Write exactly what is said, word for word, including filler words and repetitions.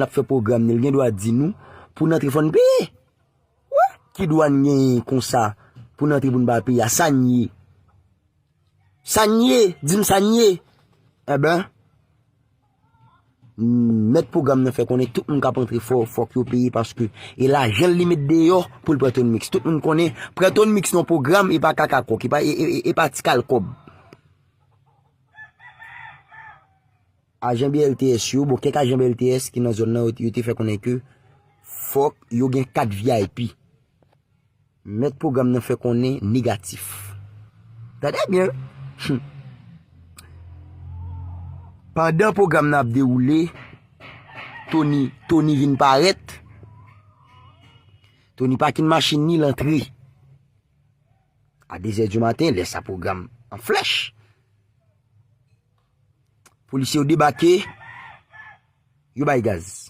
N ap fè pwogram nan, li gen dwa di nou pou n antre fò n peye. Wi, ki dwa n genyen konsa pou n antre pou n pa peye a? Sa n ye? Sa n ye? Di m sa n ye. Enben, mèt pwogram nan fè konnen tout moun k ap antre fò, fòk yo peye paske e lajan l li met deyò pou l pran Tony Mix. Tout moun konnen pran Tony Mix nan pwogram e pa kaka kòk, e pa, e, e, e, e pa ti kal kòb. Ajan B L T S yo, bon, kèk ajan B L T S ki nan zòn nan, yo, yo te fè konnen ke fòk yo gen kat V I P. Mèt pwogram nan fè konnen negatif. Tande byen. Pandan pwogram nan ap dewoule, Tony, Tony vin parèt. Tony pakin machin ni, l antre. A de zè di maten, lè sa pwogram an flèch. Polisye yo debake, yo bay gaz.